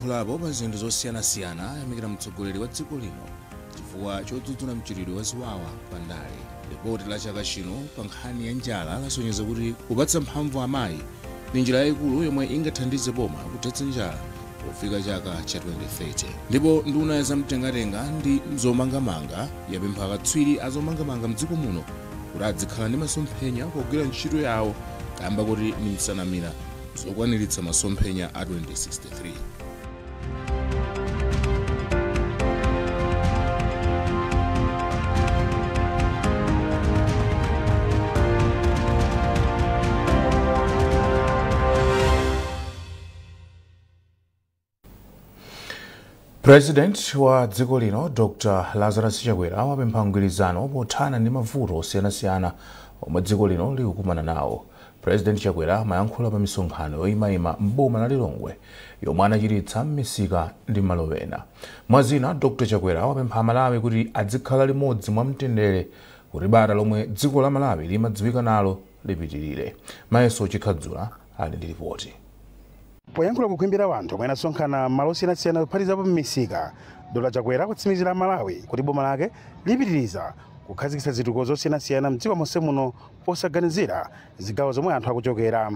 Olankhulapo pa zinthu zosiyanasiyana ayamikira mtsogoleri wa dziko lino chifukwa chodzudzula mchitidwe wa ziwawa pa ndale. Lipoti la chaka chino pa nkhani ya njala lasonyeza kuti kupatsa mphamvu amayi ndi njira yayikulu yomwe ingathandize boma kuthetsa njala pofika chaka cha 2030. Ndipo nduna ya zamtengatenga ndi zomangamanga yapempha akatswiri azomangamanga mdziko muno kuti adzikhala ndi masomphenya pogwira ntchito yawo, kamba kuti ndi msanamira zokwaniritsa masomphenya a 2063. President wa dziko lino Dr. Lazarus Chakwera wapempha mgwirizano pothana ndi mavuto osiyanasiyana omwe dziko lino likukumana nawo. President Chakwera amayankhula pa misonkhano yoyimayima m'boma la Lilongwe yomwe anachititsa m'misika ndi malo ena. Mwazina, Dr. Chakwera wapempha Amalawi kuti adzikhala limodzi mwa mtendere kuti bata lomwe dziko la Malawi limadziwika nalo lipitirire. Mayeso Chikhadzula ali ndi ripoti. Poyankhula kukhwimbira wanthu omwe anasonkhana malo osiyanasiyana kuphatikizapo m'misika, Dr. Chakwera kutsimikizira Malawi kuti boma lake lipitiriza kukhazikitsa zitukuko zosiyanasiyana mdziko monse muno posaganizira zigawo zomwe anthu akuchokera.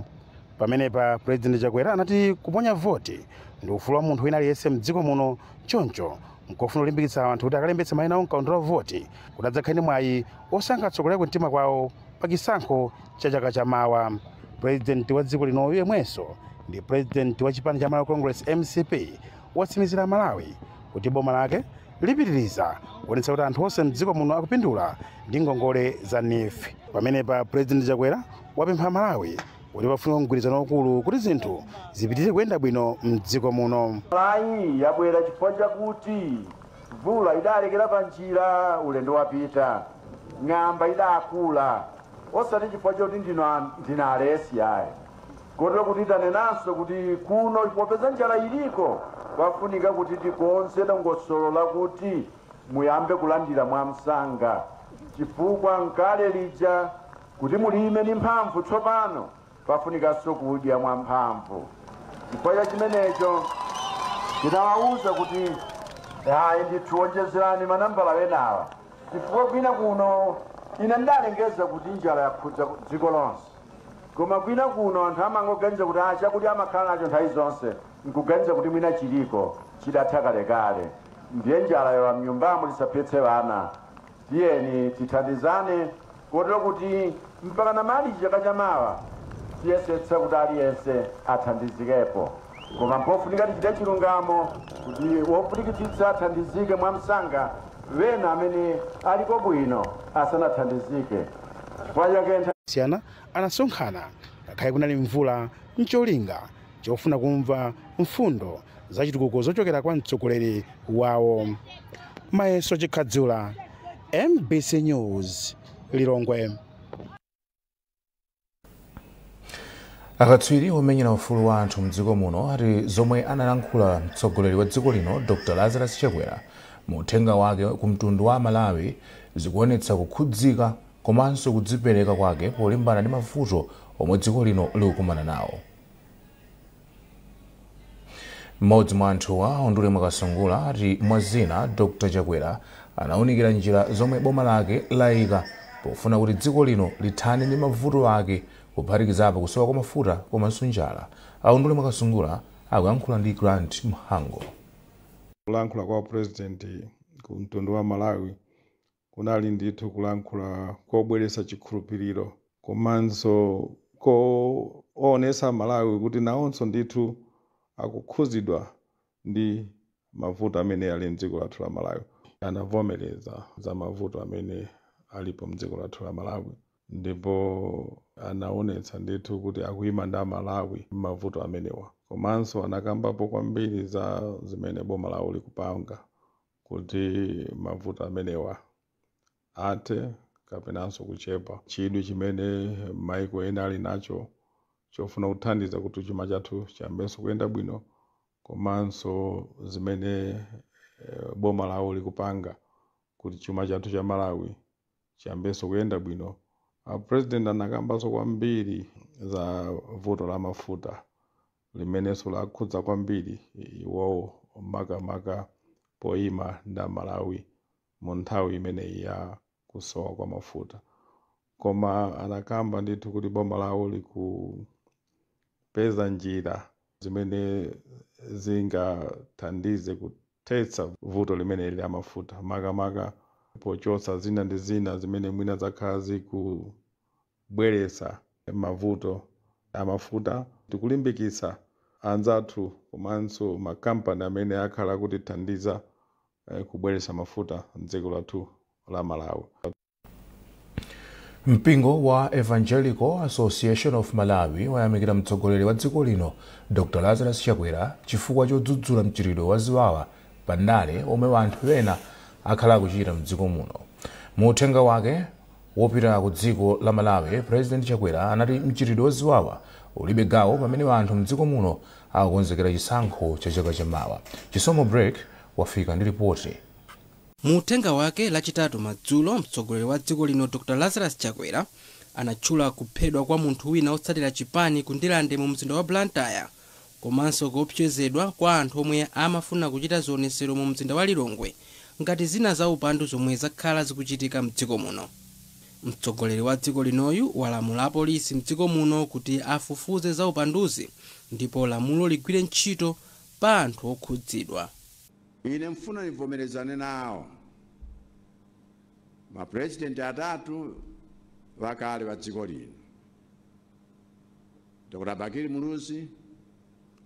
Pamenepa President Chakwera anati kuponya voti ndi ufulu wa munthu wina aliyense mdziko muno, choncho nkofuna kulimbikitsa anthu kuti akalembetse mayina awo mkaundula wa voti kuti adzakhale ndi mwayi osankha atsogoleri kumtima kwawo pa chisankho cha chaka chamawa. President wa dziko lino yemwenso ndi president wa chipani cha Malawi Congress MCP watsimikizira Malawi kuti boma lake lipitiriza kuonetsa kuti anthu onse mdziko muno akupindula ndi ngongole za NEEF. Pamenepa President Chakwera wapempha Malawi kuti pafunika mgwirizano waukulu kuti zinthu zipitirire kuyenda bwino mdziko muno. Malawi yabwera chifukwa chakuti mvula idalekera pa njira ulendo wapita, ng'amba idakula, osati chifukwa choti ndina alesi ayi. Kotero kuti tanenanso kuti kuno popeza njala iliko pafunika kuti tikonze dongosolo lakuti muyambe kulandira mwamsanga, chifukwa nkale lija kuti mulime ndi mphamvu tsopano pafunikanso kudya mwamphamvu. Chifukwa cha chimenecho tinawawuza kuti ayi ndithu wonjezerani manambala enawa, chifukwa kwina kuno ine ndalengeza kuti njala yakhudza dziko lonse, koma kwina kuno anthu amangoganiza kuti chakudya amakhala nacho nthawi zonse, nkuganiza kuti mwina chiliko chidatha kalekale. Ndiye njala yowa mnyumbamo tisaphetse vana. Tiyeni tithandizane kotero kuti mpaka namali chaka chamawa tiyesetsa kuti aliyense athandizikepo, koma mpofunika tichite chilungamo kuti wofunikitsitsa athandizike mwamsanga, wena amene aliko bwino asanathandizike. Chifukwa chake siyana anasonkhana ngakhale kunali mvula mcholinga chofuna kumva mfundo za chitukuko zochokera kwa mtsogoleri wawo. Mayeso Chikhadzula, MBC News, Lilongwe. Akatswiri omenyera ufulu wa anthu mdziko muno ati zomwe analankhula mtsogoleri wa dziko lino Dr. Lazarus Chakwera mu uthenga wake ku mtundu wa Malawi zikuonetsa kukhudzika komanso kudzipereka kwake polimbana ndi mavuto omwe dziko lino likukumana nawo. Mmodzi mwa anthuwa, Undule Mwakasungula, ati mwazina Dr. Chakwera anawunikira njira zomwe boma lake layika pofuna kuti dziko lino lithane ndi mavuto ake, kuphatikizapo kusowa kwa mafuta komanso njala. Undule Mwakasungula akuyankhula ndi Grant Mhango. Kulankhula kwa president ku mtundu wa Malawi kunali ndithu kulankhula kobweretsa chikhulupiriro komanso koonetsa Malawi kuti nawonso ndithu akukhuzidwa ndi mavuto amene ali mdziko lathu la Malawi. Anavomereza za mavuto amene alipo mdziko lathu la Malawi ndipo anaonetsa ndithu kuti akuyima ndi Amalawi mavuto amenewa, komanso anakambapo kwambiri za zimene boma lawo likupanga kuti mavuto amenewa athe kapenanso kuchepa. Chidwi chimene maiko ena ali nacho chofuna kuthandiza kuti chuma chathu chiyambenso kuyenda bwino, komanso zimene boma lawo likupanga kuti chuma chathu cha Malawi chiyambenso kuyenda bwino. President anakambanso kwambiri za vuto la mafuta. Limenenso lakhudza kwambiri iwowo, makamaka poyima ndi Amalawi mu nthawi imeneyi ya kusowa kwa mafuta. Koma anakamba ndithu kuti boma lawo likupeza njira zimene zingathandize kuthetsa vuto limeneli la mafuta, makamaka pochotsa zina ndi zina zimene mwina zakhala zikubweretsa mavuto amafuta. Tikulimbikitsa anzathu komanso makampani amene akhala kutithandiza kubweretsa mafuta mdziko lathu la Malawi. Mpingo wa Evangelical Association of Malawi wayamikira mtsogoleri wa dziko lino Dr Lazarus Chakwera chifukwa chodzudzula mchitidwe wa ziwawa pandale omwe anthu ena akhala akuchita mdziko muno. Mu uthenga wake wopita ku dziko la Malawi, President Chakwera anati mchitidwe wa ziwawa ulibe gawo pamene anthu mdziko muno akukonzekera chisankho cha chaka chamawa. Chisomo Break wafika ndi ripoti. Mu uthenga wake Lachitatu madzulo, mtsogoleri wa dziko lino Dr Lazarus Chakwera anatchula kuphedwa kwa munthu wina otsatira chipani ku Ndilande mu mzinda wa Blantyre, komanso kuopsezedwa kwa anthu omwe amafuna kuchita zionesero mu mzinda wa Lilongwe ngati zina za upandu zomwe zakhala zikuchitika mdziko muno. Mtsogoleri wa dziko linoyu walamula apolisi mdziko muno kuti afufuze za upanduzi ndipo lamulo ligwire ntchito pa anthu okhudzidwa. Ine mfuna nivomerezane nawo mapurezidenti atatu vakale va dziko lino, Dr Bakili Muluzi,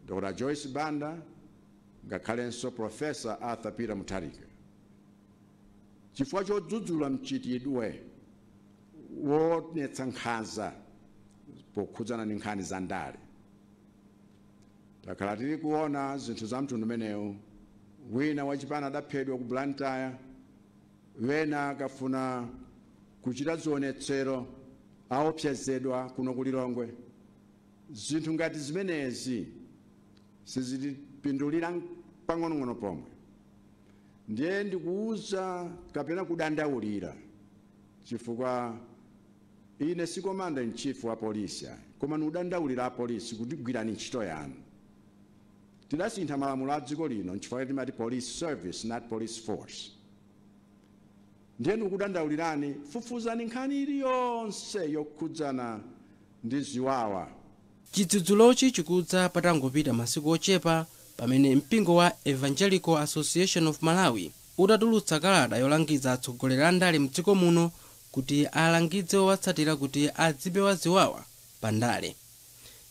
Dr Joyce Banda, ngakhalenso Professor Arthur Peter Mutharika, chifukwa chodzudzula mchitidwe wonetsa nkhanza pokhudzana ndi nkhani za ndale. Takhala tili kuona zinthu za mtundu umenewu: wina wachipani adaphedwa ku Blantyre, wena akafuna kuchita zionetsero aopsezedwa kuno ku Lilongwe. Zinthu ngati zimenezi sizitipindulira pang'onong'ono pomwe. Ndiye ndikuuza kapena kudandaulira, chifukwa ine si commander in chief wa polisi, koma ndikudandaulira apolisi kuti gwirani ntchito yanu. Tidasintha malamulo a dziko lino, nchifukwa timati Police Service, not police force. Ndiye ndikudandaulirani, fufuzani nkhani iliyonse yokhudzana ndi ziwawa. Chidzudzulochi chikudza patangopita masiku ochepa pamene mpingo wa Evangelical Association of Malawi utatulutsa kalata yolangiza atsogoleri a ndale mdziko muno kuti alangize owatsatira kuti adzipewa ziwawa pa ndale.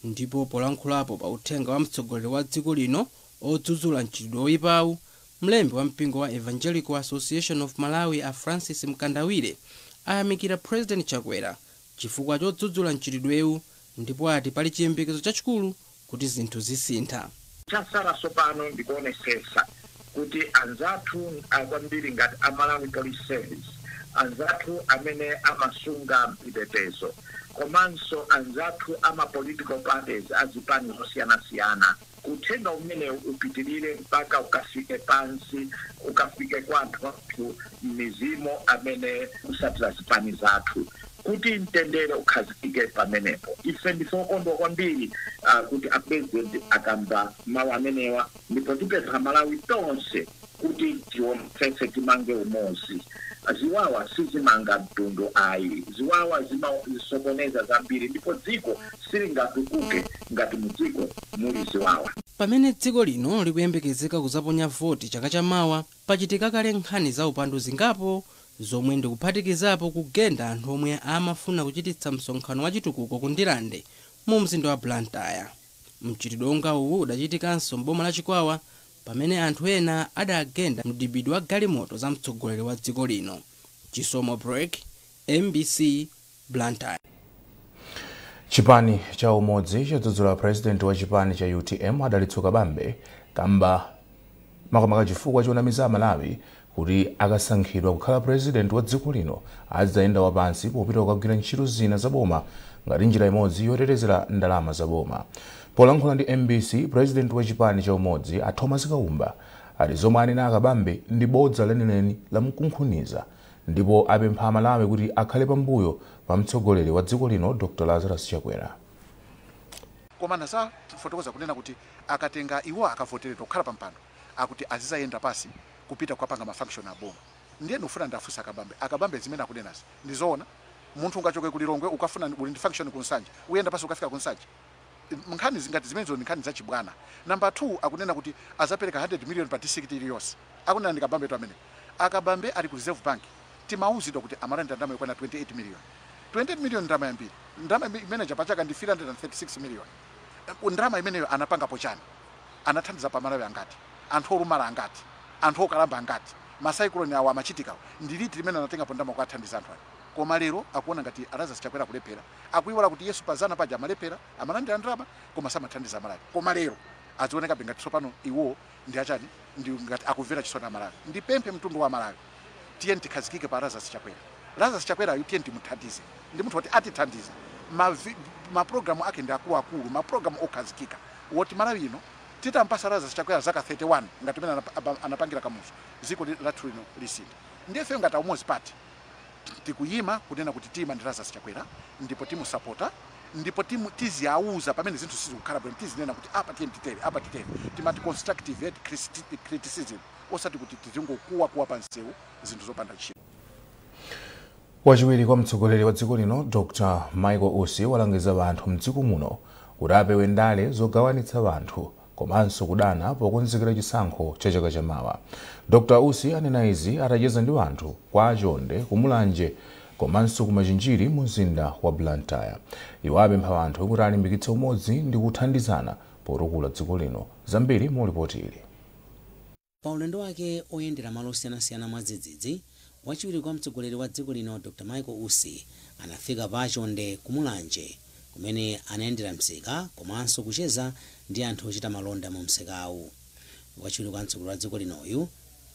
Ndipo polankhulapo pa uthenga wa mtsogoleri wa dziko lino odzudzula mchitidwe oyipawu, mlembi wa mpingo wa Evangelical Association of Malawi a Francis Mkandawire ayamikira President Chakwera chifukwa chodzudzula mchitidwewu, ndipo ati pali chiyembekezo chachikulu kuti zinthu zisintha. Chasala tsopano ndikuonesesa kuti anzathu kwambiri ngati a Malawi Police Service, anzathu amene amasunga mitetezo, komanso anzathu ama political parties, azipani zosiyanasiyana, uthenga umene upitirire mpaka ukafike pansi, ukafike kwa anthu athu m'midzimu amene kusatira zipani zathu, kuti mtendere ukhazikike pamenepo. Ife ndife okondwa kwambiri kuti a President akamba mawu amenewa, ndipo tipempha Malawi tonse kuti tionetsetse timange umodzi. Ziwawa sizimanga mtundu ayi, ziwawa zimasokoneza zambiri, ndipo dziko silingatukuke ngati mudziko muli ziwawa. Pamene dziko lino likuyembekezeka kuzaponya voti chaka chamawa, pachitika kale nkhani za upandu zingapo zomwe ndikuphatikizapo kugenda anthu omwe amafuna kuchititsa msonkhano wa chitukuko ku Ndilande mu mzinda wa Blantyre. Mchitidwe onga uwu udachitikanso m'boma la Chikwawa pamene anthu ena adagenda mdipiti wa galimoto za mtsogoleri wa dziko lino. Chisomo Break, MBC, Blantyre. Chipani cha Umodzi chadzudzula President wa chipani cha UTM a Dalitso Kabambe kamba makamaka chifukwa chonamiza Amalawi kuti akasankhidwa kukhala President wa dziko lino adzayenda wapansi popita kukagwira ntchito zina za boma ngati njira imodzi yotetezera ndalama za boma. Polankhula ndi MBC, President wa chipani cha Umodzi a Thomas Kaumba ati zomwe anena Akabambe ndi bodza lenileni la mkunkhuniza, ndipo apempha Amalawi kuti akhale pambuyo pa mtsogoleri wa dziko lino Dr Lazarus Chakwera. Koma anazafotokoza kunena kuti akatenga iwo akavoteredwa kukhala pampando, akuti azizayenda pasi kupita kukapanga mafunction aboma. Ndiye ndikufuna ndafunsa Akabambe, Akabambe, zimene akunenazi ndizoona? Munthu ungachoke kulilongwe, ukafuna uli ndi function kunsanja, uyenda pasi ukafika kunsanja? Nkhani zingati zimenezo ni nkhani zachibwana. Number 2, akunena kuti azapereka 100 million pa district iliyonse. Akunena ndi Kabambe tu amene. Akabambe ali ku Reserve Bank, timauzidwa kuti amalanda ndalama yokwana 28 million. 28 million ndalama yambiri. Ndalama imene pachaka ndi 336 million. Ndalama imeneyo anapangapo chani? Anathandiza pamalawi angati? Anthu olumala angati? Anthu okalamba angati? Macyclone awo amachitikawo, ndi liti limene anatengapo ndalama kukathandiza anthu ayo? Koma lero akuona ngati Lazarus Chakwera kulephera. Akuiwala kuti Yesu pazana paja amalephera, amalandira ndalama koma samathandiza Malawi. Koma lero azioneka ngati tsopano iwo ndi achani, ndi ngati akumvera chisoni Amalawi. Ndipemphe mtundu wa Malawi, tiye tikhazikike pa Lazarus Chakwera. Lazarus Chakwera ayu tiye timuthandize, ndi munthu woti atithandiza. Mapulogalamu ake ndi akuluakulu, mapulogalamu okhazikika woti Malawi ino titampasa Lazarus Chakwera zaka 31 ngati mene anapangira Kamuzu, dziko lathu lino lisintha. Ndiye ifeyo ngati Umodzi Party tikuyima kunena kuti tiyima ndi Lazarus Chakwera, ndipo timusapota, ndipo tiziyauza pamene zinthu sizikukhala bwino. Tizinena kuti apa tiye titere, apa titere. Timati constructive criticism, osati kuti tizingokuwa kuwa pa msewu zinthu zopanda ntchito. Wachiwiri kwa mtsogoleri wa dziko lino Dr Michael Usi walangiza anthu mdziko muno kuti apewe ndale zogawanitsa anthu komanso kudana pokonzekera chisankho cha chaka chamawa. Dr Usi anena izi atacheza ndi anthu kwa Achonde kumulanje komanso kumachinjiri mu mzinda wa Blantyre. Iwo apempha anthu kuti alimbikitse umodzi ndi kuthandizana potukula dziko lino. Zambiri mu ripoti ili. Pa ulendo wake oyendera malo osiyanasiyana mwadzidzidzi, wachiwiri kwa mtsogoleri wa dziko lino Dr Michael Usi anafika pa Achonde kumulanje, kumene anayendera msika komanso kucheza ndi anthu ochita malonda mu msikawu. Wachiwiri kwa mtsogoleri wa dziko linoyu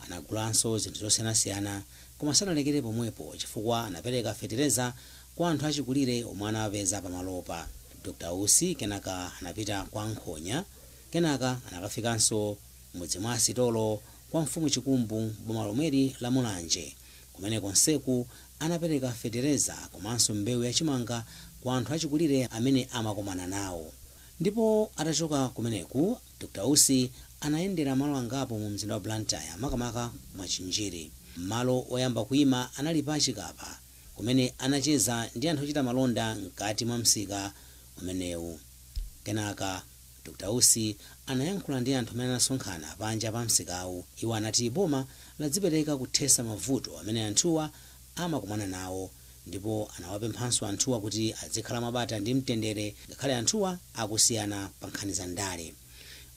anagulanso zinthu zosiyanasiyana, koma sanalekere pomwepo chifukwa anapereka fetereza kwa anthu achikulire omwe anawapeza pamalopa. Dr Usi kenaka anapita kwa Nkhonya, kenaka anakafikanso mudzi mwa Asitolo kwa mfumu Chikumbu, boma lomweli la Mulanje, kumene konseku anapereka fetereza komanso mbewu yachimanga kwa anthu achikulire amene amakomana nawo. Ndipo atachoka kumeneku, Dr Usi anayendera malo angapo mu mzinda wa Blantyre, makamaka Machinjiri. Malo oyamba kuyima anali pa Chikapa, kumene anacheza ndi anthu ochita malonda mkati mwa msika umenewu. Kenaka Dr Usi anayankhula ndi anthu amene anasonkhana panja pa msikawu. Iwo anati boma ladzipereka kuthesa mavuto amene anthuwa amakumana nawo, ndipo anawapemphanso anthuwa kuti azikhala mabata ndi mtendere ngakhale anthuwa akusiyana pa nkhani za ndale.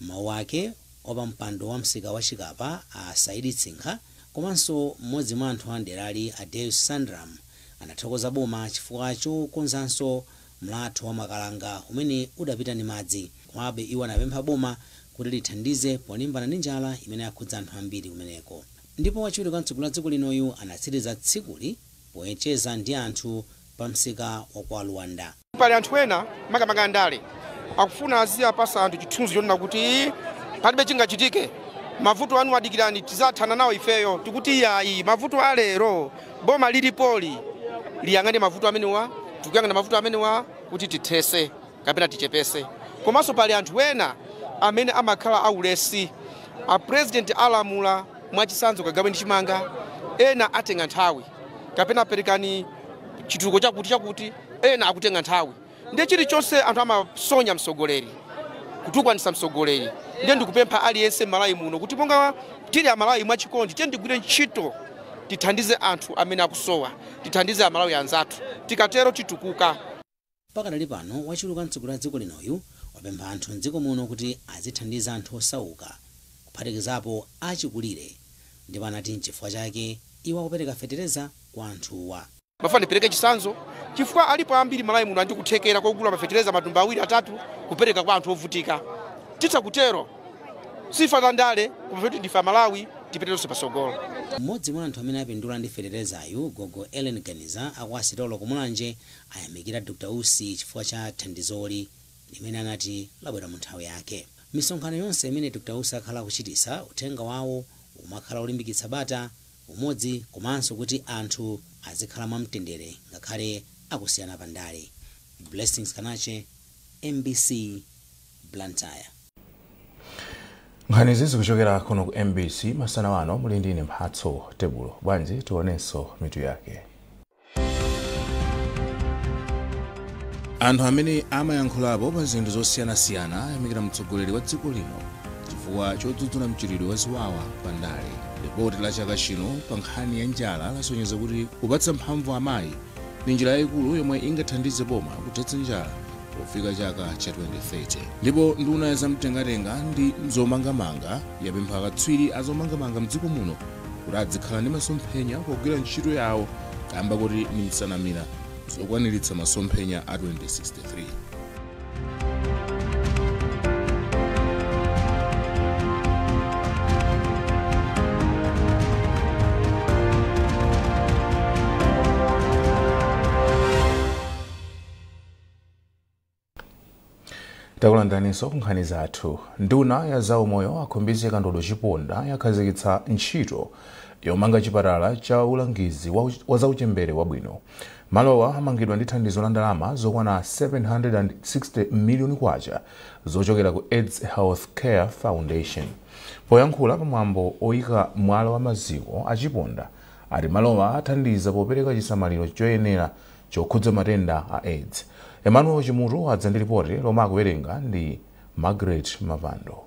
Mawu ake, wapampando wa msika wa Chikapa a Saidi Tsinkha komanso mmodzi mwa anthu a nderali a Deus Sandram anathokoza boma chifukwa chokonzanso mlatho wa Makalanga umene udapita ndi madzi. Komabe iwo anapempha boma kuti lithandize polimbana ndi njala imene yakhudza anthu ambiri kumeneko. Ndipo wachiwiri kwa mtsogoleri wa dziko linoyu anatsiriza tsikuli pocheza ndi anthu pa msika wa kwa Luwanda. Pali anthu ena, makamaka andale, akufuna aziyapasa anthu chithunzi chonena kuti palibe chingachitike, mavuto anu adikirani, tizathana nawo ifeyo. Tikuti yayi, mavuto alero boma lilipoli liyang'ane mavuto amenewa, tikuyang'ana mavuto amenewa kuti tithese kapena tichepese. Komanso pali anthu ena amene amakhala aulesi. A president alamula mwachisanzo kagawe ndi chimanga, ena atenga nthawi, kapena aperekani chitukuko chakuti chakuti, ena akutenga nthawi. Ndiye chilichonse anthu amasonya msogoleri, kutukwanisa msogoleri. Ndiye ndikupempha aliyense m'Malawi muno kuti monga tili Amalawi mwachikondi, tiye ndigwire ntchito, tithandize anthu amene akusowa, tithandize Amalawi anzathu. Tikatero titukuka. Pakadali pano, wachiwiri kwa mtsogoleri wa dziko linoyu wapempha anthu mdziko muno kuti azithandiza anthu osauka, kuphatikizapo achikulire, ndipo anati nchifukwa chake iwo akupereka fetereza kwa anthuwa. Mafuna ndipereke chisanzo chifukwa alipo ambiri Malawi muno andikuthekera kogula mafetereza matumba awiri atatu kupereka kwa anthu ovutika. Titha kutero, sifa ndale, koma kuti ndife Malawi, tipite pasogolo. Mmodzi mwa anthu amene apindula ndi feterezayu, gogo Ellen Ganiza aku Asitolo kumulanje, ayamikira Dr Usi chifukwa cha thandizoli limene anati labwera mu nthawi yake. Misonkhano yonse imene Dr Usi akhala akuchitisa, uthenga wawo umakhala ulimbikitsa bata, umodzi komanso kuti anthu azikhala mwamtendere ngakhale akusiyana pandale. Blessings Kanache, MBC. Blantyre. Nkhanizi zikuchokera kuno ku MBC masana wano, muli ndine Mphatso Tebulo. Bwanji tionenso mitu yake. Anthu amene amayankhulapo pa zinthu zosiyanasiyana ayamikira mtsogoleri wa dziko lino chifukwa chodzudzula mchitidwe wa ziwawa pa ndale. Ripoti la chaka chino pa nkhani ya njala lasonyeza kuti kupatsa mphamvu amayi ndi njira yayikulu yomwe ingathandize boma kuthetsa njala pofika chaka cha 2030. Ndipo nduna ya zamtengatenga ndi zomangamanga yapempha akatswiri azomangamanga mdziko muno kuti adzikhala ndi masomphenya pogwira ntchito yawo, kamba kuti ndi msanamira zokwaniritsa masomphenya a 2063. Takulandaninso nkhani zathu. Nduna ya zaumoyo Akhumbize Kandodo Chiponda yakhazikitsa ntchito yomanga chipatala cha ulangizi wa zauchembere wabwino. Malowa amangidwa ndi thandizo la ndalama zokwana 760 miliyoni kwacha zochokera ku AIDS Health Care Foundation. Poyankhula pamwambo oyika mwala wa maziko a Chiponda, ati malowa athandiza popereka chisamaliro choyenera chokhudza matenda a AIDS. Emmanuel Chimutu adza ndi ripoti lomwe akuwerenga ndi Margaret Mapando.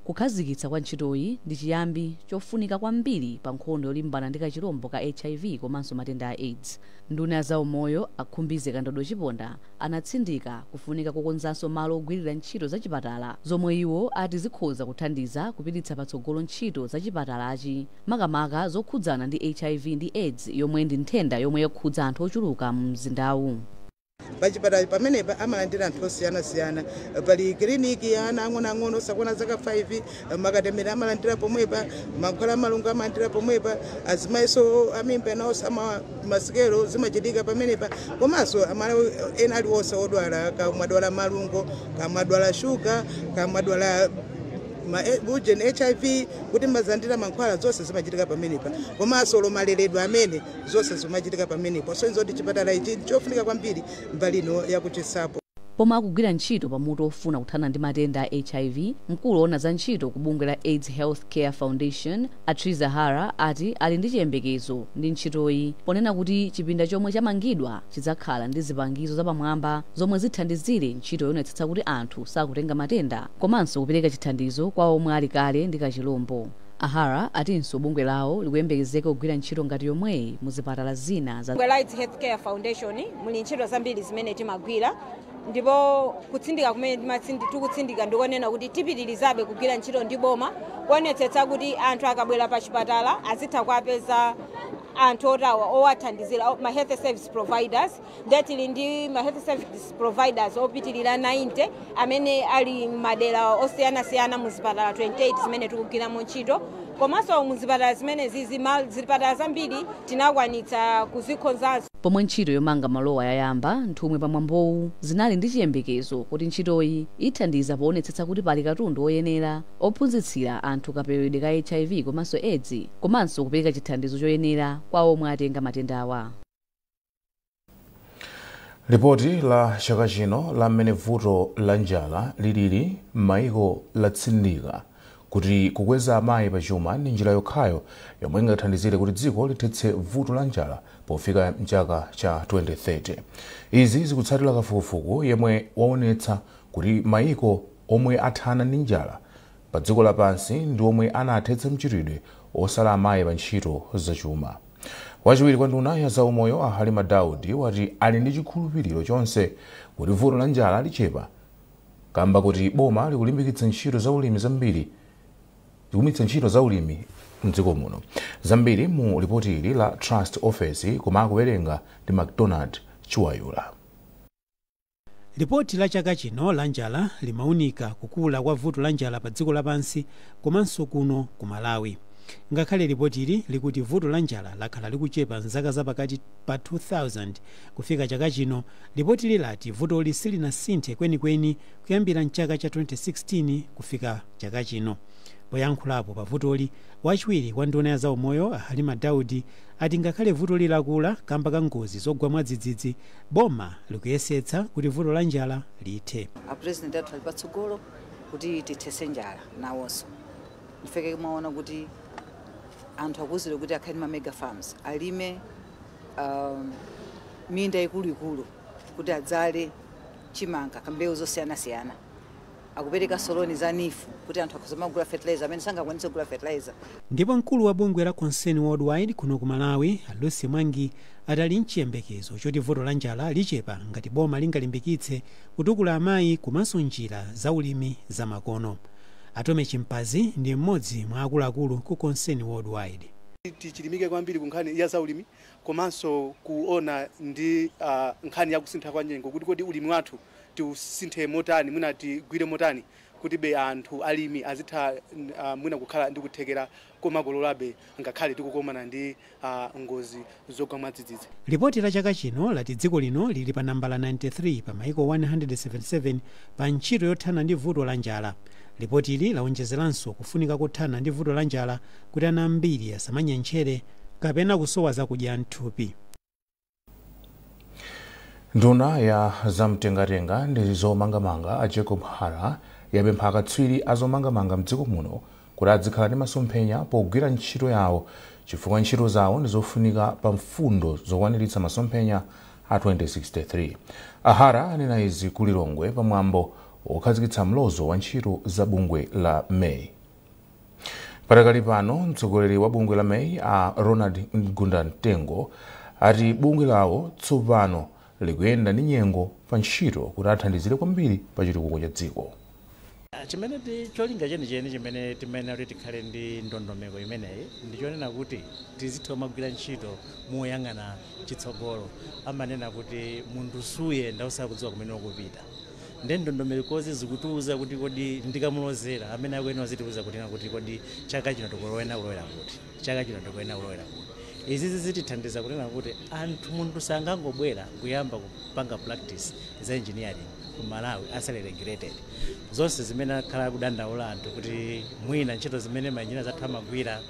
Kukhazikitsa kwa ntchitoyi ndi chiyambi chofunika kwambiri pa nkhondo yolimbana ndi kachirombo ka HIV komanso matenda a AIDS. Nduna ya zaumoyo Akhumbize Kandodo Chiponda anatsindika kufunika kukonzanso malo ogwirira ntchito za chipatala zomwe iwo ati zikhoza kuthandiza kupititsa patsogolo ntchito za chipatalachi, makamaka zokhudzana ndi HIV ndi AIDS yomwe ndi nthenda yomwe yokhudza anthu ochuluka mu mzindawu. Pachipatala pamenepa amalandira anthu osiyanasiyana. Pali kiliniki ya ana ang'onoang'ono osakwana zaka 5, makatemera amalandira pomwepa, mankhwala amalungo amalandira pomwepa, azimayiso amimba nawonso masikelo zimachitika pamenepa, komanso amalawi ena aliwonse odwala, kamwadwala malungo, kamwadwala shuga, kamwadwala ujeni HIV, kuti mazalandira mankhwala, zonse zimachitika pamenepa, komanso lomaleredwa amene zonse zimachitika pamenepa. Sonzo kuti chipatala ichi chofunika kwambiri mbali ino yakuchisapo. Pomwe akugwira ntchito pamutu ofuna kuthana ndi matenda a HIV, mkulu woona za ntchito ku bungwe la AIDS Health Care Foundation Atriza Hara ati ali ndi chiyembekezo ndi ntchitoyi, ponena kuti chipinda chomwe chamangidwa chidzakhala ndi zipangizo zapamwamba zomwe zithandizire ntchito yoonetsetsa kuti anthu sakutenga matenda komanso kupereka chithandizo kwa omwe ali kale ndi kachilombo. Ahara atinso bungwe lawo likuyembekezeka kugwira ntchito ngati yomweyi mu zipatala zina za Bungwe la AIDS Health Care Foundation muli ntchito zambiri zimene timagwira, ndipo kutsindika kumene tikutsindika ndikonena kuti tipitirizabe kugwira ntchito ndi boma kuonetsetsa kuti anthu akabwera pa chipatala azitha kuwapeza anthu otawa owathandizira, ma health service providers. Ndiye tili ndi ma health service providers opitirira 90 amene ali madera osiyanasiyana mu zipatala 28 zimene tikugwiramo ntchito, komanso mu zipatala zimene zizi zipatala zambiri tinakwanitsa kuzikonzanso. Pomwe ntchito yomanga malowa yayamba, nthumwi pamwambowu zinali ndi chiyembekezo kuti ntchitoyi ithandiza poonetsetsa kuti pali katundu oyenera ophunzitsira anthu kapewedwe ka HIV komanso AIDS, komanso kupereka chithandizo choyenera kwa omwe atenga matendawa. Ripoti la chaka chino la mmene vuto la njala lilili m'mayiko latsindika kuti kukweza amayi pachuma ndi njira yokhayo yomwe ingathandizire kuti dziko lithetse vuto la njala pofika mchaka cha 2030. Izi zikutsatira kafukufuku yemwe waonetsa kuti mayiko omwe athana ndi njala pa dziko lapansi ndi omwe anathetsa mchitidwe osala amayi pa ntchito zachuma. Wachiwiri kwa nduna ya zaumoyo a Halima Daudi wati ali ndi chikhulupiriro chonse kuti vuto la njala lichepa kamba kuti boma likulimbikitsa ntchito za ulimi zambiri likumitsa ntchito za ulimi mdziko muno. Zambiri mu ripoti ili la Trust Office, koma akuwerenga ndi McDonald Chiwayula. Lipoti la chaka chino la njala limaunika kukula kwa vuto la njala pa dziko lapansi komanso kuno ku Malawi. Ngakhale lipotili likuti vuto la njala lakhala likuchepa mzaka zapakati pa 2000 kufika chaka chino, lipotili lati vutoli silinasinthe kwenikweni kuyambira mchaka cha 2016 kufika chaka chino. Poyankhulapo pa vutoli, wachiwiri kwa nduna ya zaumoyo Halima Daudi ati ngakhale vutoli lakula kamba ka ngozi zogwa mwadzidzidzi, boma likuyesetsa kuti vuto la njala lithe. Apresident athu ali patsogolo kuti tithetse njala nawonso. Ndifeke kumaona kuti anthu akuzire kuti akhale ma mega farms, alime minda ikuluikulu kuti adzale chimanga kambewu zosiyanasiyana. Akupereka soloni za NEEF kuti anthu akuzamagula fertilizer amene sangakwanitse kugula fertilizer. Ndipo mkulu wa bungwe la Concern Worldwide kuno ku Malawi, Lucy Mwangi, atali mchiyembekezo choti vuto la njala lichepa ngati boma lingalimbikitse kutukula amayi komanso njira za ulimi zamakono. Atome Chimpazi ndi mmodzi mwa akuluakulu ku Concern Worldwide. Tichilimike kwambiri ku nkhani ya zaulimi komanso kuona ndi nkhani ya kusintha kwa nyengo, kuti kodi ulimi wathu tiusinthe motani, mwina tigwire motani kuti be anthu alimi azitha mwina kukhala ndi kuthekera komakololabe ngakhale tikukomana ndi ngozi zogwa mwadzidzidzi. Lipoti la chaka chino lati dziko lino lili pa nambala 93 pa maiko 177 pa ntchito yothana ndi vuto la njala. Lipoti ili laonjezeranso kufunika kothana ndi vuto la njala kuti ana ambiri asamanyentchere kapena kusowa zakudya mthupi. Nduna ya zamtengatenga ndi zomangamanga a Jacob Hara yapempha akatswiri azomangamanga mdziko muno kuti adzikhala ndi masomphenya pogwira ntchito yawo, chifukwa ntchito zawo ndi zofunika pa mfundo zokwaniritsa masomphenya a 2063. Ahara anena izi ku Lilongwe pamwambo wokhazikitsa mlozo wa ntchito za bungwe la MEI. Patakali pano, mtsogoleri wa bungwe la MEI a Ronald Gundamtengo ati bungwe lawo tsopano likuyenda ndi nyengo pa ntchito kuti athandizire kwambiri pa chitukuko cha dziko. Chimene cholinga chenicheni chimene timene kuti tikhale ndi ndondomeko imeneyi ndichonena kuti tizitha kumagwira ntchito moyang'ana chitsogolo. Amanena kuti munthu suyenda usakudziwa kumene ukupita, ndi ndondomekozi zikutiuza kuti kodi ndikamulozera amene akuyenera zitiuza kuti kodi chaka chino tikuyenera kulowera kuti, chaka chino tikuyenera kulowera kuti. Izi zitithandiza kunena kuti anthu munthu sangangobwera kuyamba kupanga practice za engineering ku Malawi asali regulated. Zonse zimene akhala kudandaula anthu kuti mwina ntchito zimene ma engineers athu amagwira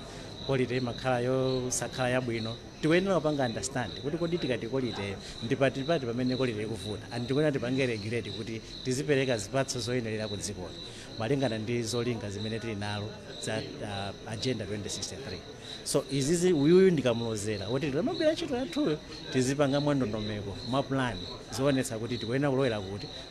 quality imakhala yosakhala yabwino, tikuyenera kupanga understand kuti kodi tikati quality ndi patipati pamene quality ikuvuta, and tikuyenera tipange regulate kuti tizipereka zipatso zoyenerera ku dzikoli malingana ndi zolinga zimene tili nalo za agenda 2063. So izizi uyuyu ndikamulozera kuti tikamagwira ntchito yathuyo tizipanga mwa ndondomeko mwa plan zoonetsa kuti tikuyenera kulowera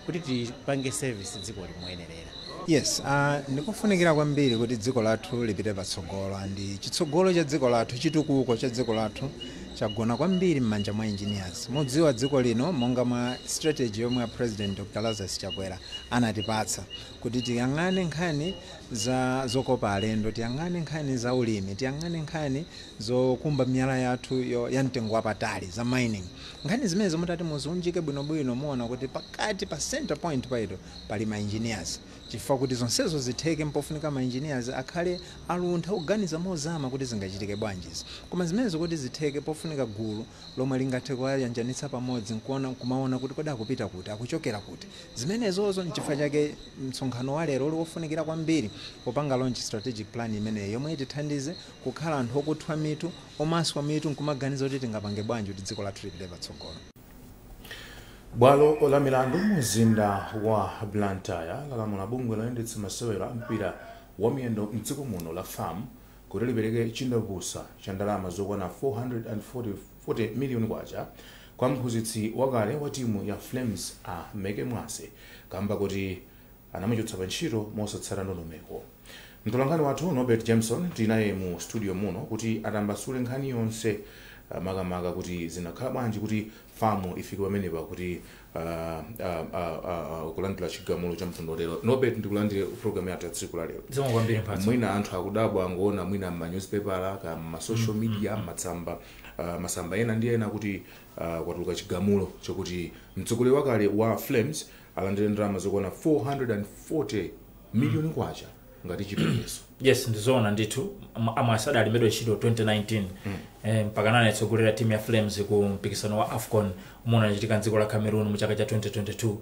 kuti tipange service dziko limoyenerera. Yes, ndikufunikira kwambiri kuti dziko lathu lipite patsogolo, ndi chitsogolo cha dziko lathu, chitukuko cha dziko lathu chagona kwambiri m'manja mwa engineers. Mudziwa dziko lino monga mwa strategy yomwe ya President Dr. Lazarus Chakwera anatipatsa kuti tiyang'ane nkhani za zokopa alendo, tiyang'ane nkhani za ulimi, tiyang'ane nkhani zokumba miyala yathu ya mtengo wapatali za mining. Nkhani zimene zomutati muziunjike bwinobwino muona kuti pakati pa center point paito pali ma engineers, chifukwa kuti zonsezo zitheke mpofunika ma engineers akhale aluntha kuganiza mozama kuti zingachitike bwanji. Koma zimenezo kuti zitheke pofunika gulu lomwe lingathe kuwayanjanitsa pamodzi nkuona kumaona kuti kodi akupita kuti, akuchokera kuti. Zimenezozo nchifukwa chake msonkhano wa lero uli wofunikira kwambiri popanga launch strategic plan imeneyi yomwe itithandize kukhala anthu okuthwa mitu, omaswa mitu nkumaganiza kuti tingapange bwanji kuti dziko lathu lipite patsogolo. Bwalo la milandu mzinda wa Blantyre lalamula bungwe loyendetsa masewero a mpira wa miyendo mdziko muno la FAM kuti lipereke chindapusa cha ndalama zokwana 440 million kwacha kwa mphunzitsi wakale wa timu ya Flames a Meke Mwase kamba kuti anamuchotsa pa ntchito mosatsata ndondomeko. Mtolankhani wathu Norbert Jameson tinaye mu studio muno kuti atambasule nkhani yonse, makamaka kuti zinakhala bwanji kuti FAM ifike pamenepa kuti kulandira chigamulo cha mtundu lero. Norbert, ndikulandire program yathu ya tsiku la lero. Zikomo kwambiri Mphatso. Mwina anthu akudabwa angoona mwina ma newspaper ka ma social media, matsamba masamba ena ndi ena kuti kwatuluka chigamulo chokuti mtsogoleri wakale wa Flames alandire ndalama zokwana 440 million kwacha ngati chipepeso. Yes, ndizoona ndithu. Amwase adalembedwa ntchito 2019. Mpaka nane tsogolera timu ya Flames ku mpikisano wa AFCON umene unachitika mdziko la Cameroon mu chaka cha 2022.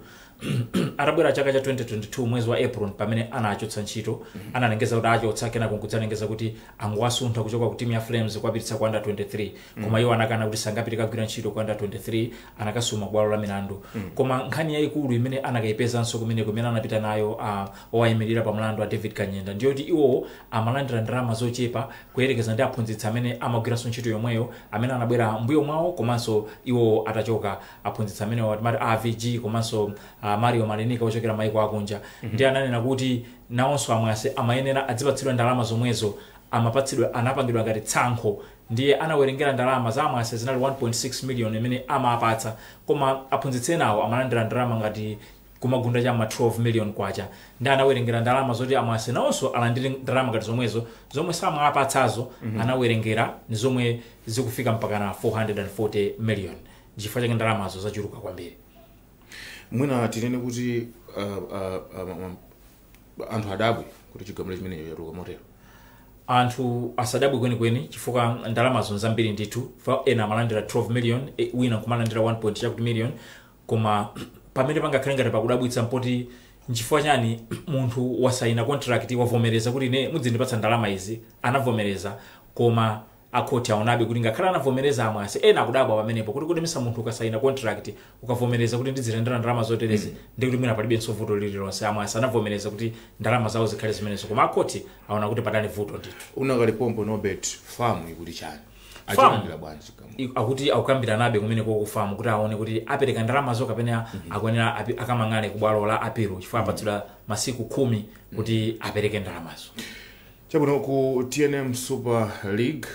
Atabwera chaka cha 2022 mwezi wa April pamene anachotsa ntchito, analengeza kuti achotsa, kenako nkudzalengeza kuti angowasuntha kuchoka ku timu ya Flames kuwapititsa ku under 23. Koma iwo anakana kuti sangapite kagwira ntchito ku under 23, anakasuma bwalo la milandu. Koma nkhani yayikulu imene anakayipezanso kumeneko, imene anapita nayo owayimirira pa mlandu wa David Kanyenda, ndiyoti iwo amalandira ndalama zochepa kuyerekeza ndi aphunzitsi amene amagwiranso ntchito yomweyo amene anabwera mbuyo mwawo komanso iwo atachoka. Aphunzitsi amene timati AVG komanso Mario Marinica ochokera maiko akunja. Ndi ananena kuti nawonso amwase amayenera adzipatsidwa ndalama zomwezo amapatsidwa, anapangidwa ngati tsankho. Ndiye anawerengera ndalama za amwase zinali 1.6 million imene amapatsa, koma aphunzitsi enawo amalandira ndalama ngati kumagunda cha ma 12 million kwacha. Ndi anawerengera ndalama zoti amwase nawonso alandire ndalama ngati zomwezo zomwe samawapatsazo. Anawerengera ni zomwe zikufika mpaka na 440 million, chifukwa chake ndalamazo zachuluka kwambiri. Mwina tinene kuti anthu adabwe kuti chigamulo chimenecho chatuluka motero? Anthu asadabwe kwenikweni, chifukwa ndalamazo nzambiri ndithu. Fa ena amalandira 12 million, wina nkumalandira 1 point chakuti million. Koma pamene pangakhale ngati pakudabwitsa mpoti nchifukwa chani munthu wasaina contract, wavomereza kuti ine mudzindipatsa ndalama izi, anavomereza, koma akhoti aonabe kuti ngakhale anavomereza amwase, ena akudabwa pamenepo kuti kudimisa munthu ukasaina contract, ukavomereza kuti ndizilandira ndalama zoterezi, ndi kuti mwina palibenso vuto lililonse. Amwase anavomereza kuti ndalama zawo zikhale zimenezo, koma akhoti aona kuti padali vuto ndithu. Unakali pompo Norbert, FAM ikuti chani? FAM Achilandira bwanji chigamulo? Akuti akukambiranabe kumene ku FAM kuti aone kuti apereka ndalamazo kapena akuyenera akamang'ane ku bwalo la apilo, chifukwa apatsidwa masiku 10 kuti apereke ndalamazo. Chabwino, ku TNM Super League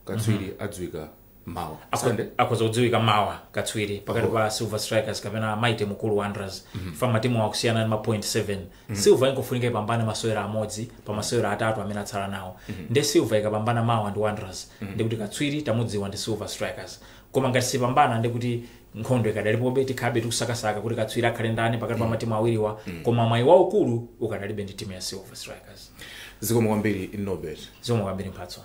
katswiri adziwika mawa Sunday. Akhoza kudziwika mawa katswiri pakati pa Silver Strikers kapena Mighty Mukuru Wanderers. Fa matimu akusiyana ndi ma point 7. Silver ingofunika ipambane masewera amodzi pa masewera atatu amene atsala nawo. Nde Silver ikapambana mawa ndi Wanderers, ndikuti katswiri tamudziwa ndi Silver Strikers. Koma ngati sipambana, ndikuti nkhondo ikadalipobe, tikhabe tikusakasaka kuti katswiri akhale ndani pakati pa matimu awiriwa. Koma mwayi waukulu ukadalibe ndi timu ya Silver Strikers. Zikomo kwambiri, Norbert. Zikomo kwambiri, Mphatso.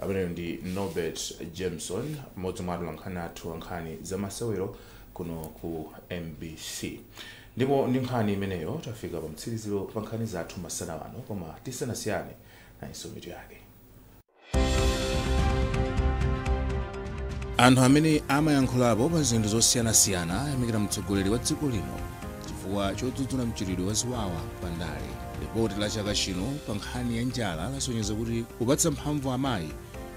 Ameneyo ndi Norbert Jameson, mmodzi mwa atolankhani athu ankhani zamasewero kuno ku MBC. Ndipo ndi nkhani imeneyo tafika pa mtsiriziro pa nkhani zathu masana ano. Koma tisanasiyane, nayinso mitu yake. Anthu amene amayankhulapo pa zinthu zosiyanasiyana ayamikira mtsogoleri wa dziko lino chifukwa chodzudzula mchitidwe wa ziwawa pa ndale. Ripoti la chaka chino pa nkhani ya njala lasonyeza kuti kupatsa mphamvu amayi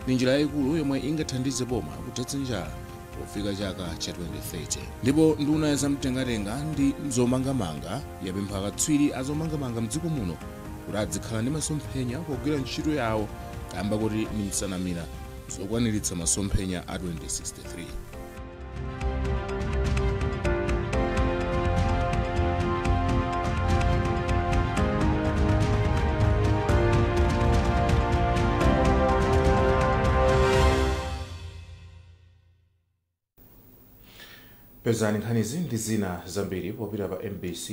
ndi njira yayikulu yomwe ingathandize boma kuthetsa njala pofika chaka cha 2030. Ndipo nduna ya zamtengatenga ndi zomangamanga yapempha akatswiri azomangamanga mdziko muno kuti adzikhala ndi masomphenya pogwira ntchito yawo, kamba kuti ndi msanamira zokwaniritsa masomphenya a 2063. Pezani nkhanizi ndi zina zambiri popita pa mbc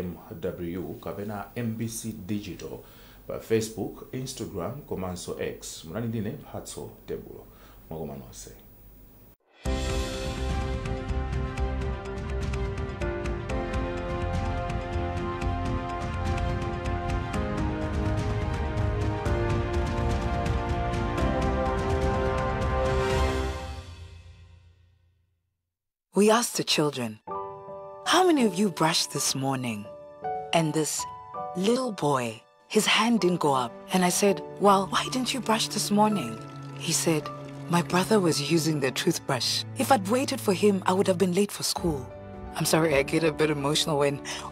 mw kapena MBC Digital pa Facebook, Instagram komanso X. Munali ndine Mphatso Tebulo. Mwakoma nonse. We asked the children, "How many of you brushed this morning?" And this little boy, his hand didn't go up. And I said, "Well, why didn't you brush this morning?" He said, "My brother was using the toothbrush. If I'd waited for him, I would have been late for school." I'm sorry, I get a bit emotional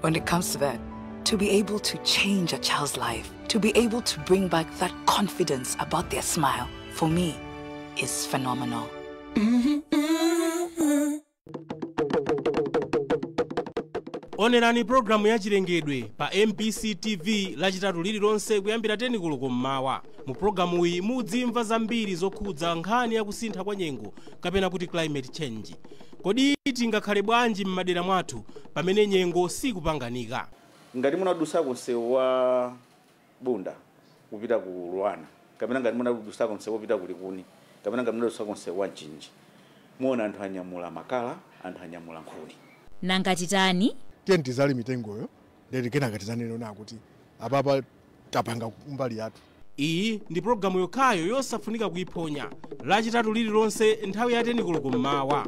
when it comes to that. To be able to change a child's life, to be able to bring back that confidence about their smile, for me, is phenomenal. Onerani programu ya chilengedwe pa MBC TV Lachitatu lililonse kuyambira 10 koloko mmawa. Mu programu iyi mudzimva zambiri zokhudza nkhani ya kusintha kwa nyengo, kapena kuti climate change. Kodi tingakhale bwanji m'madera mwathu pamene nyengo sikupanganika? Ngati munadusako msewu wa Bunda kupita ku Luana, kapena ngati munadusako msewu wopita ku Likuni, kapena ngati munadusa kumsewu wa Mchinji, muona anthu anyamula makala, anthu anyamula nkhuni. Nanga titani? Tiye tizale mitengoyo, ndeti kenaka tizanena kuti apapa tapanga mbali yathu. Iyi ndi pologalamu yokhayo yosafunika kuiphonya, Lachitatu lililonse nthawi ya 10 koloko mmawa.